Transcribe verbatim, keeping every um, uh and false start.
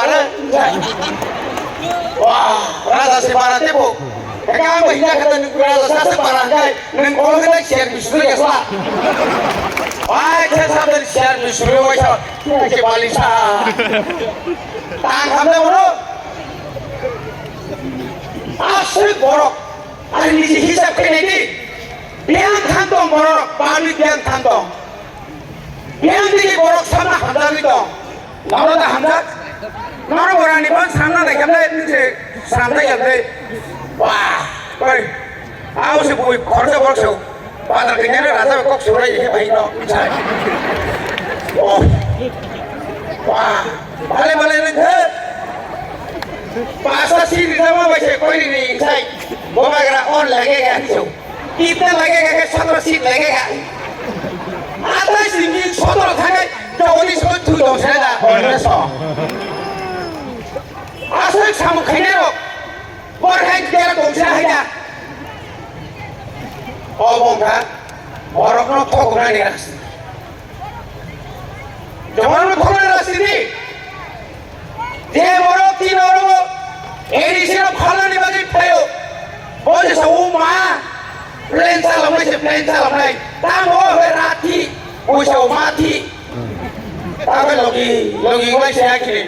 Are, wah, raja se bara tebo. Eka ang bahina kata nung raja sa se bara kai, nung kol kata share bisru ya swa. Wah, khe sa dari share bisru ya swa. Ke bali sa. Tang hamda bro. Asli borok. Ari niji hisab khe nai di. Biang thang tong borok, public biang thang tong. Biang digi borok samna hamjagwi tong. Nono da hamjak? Nono borani ban samna nai khamnai nise samna yamnai. Wah, koi. Au se bui khorsa borok se. Padar kanya raja kok surai he bhai no. Oh. Wah, bale bale nang khe. Pasta si rijama bai se koi ni insai. Bobagra on lage ga hisu. Kitna lagega ke sotro seat lagega. Atai sini sotro thangai jogoni sotro thu dong sena da. Congress o. Aswk samung khainai rok. Bor hai kera dong sena hai da. O bongkha. Borok no thok nani ras. Jongol no thok nani ras sini. Je borok tin oro A D C no phalnani bagwi phaio. Bo se sa o ma. Plan chalamnai se plan chalamnai. Tamo o he rati. Bo se o ma thi. Tamo logi logi ngai se akhi.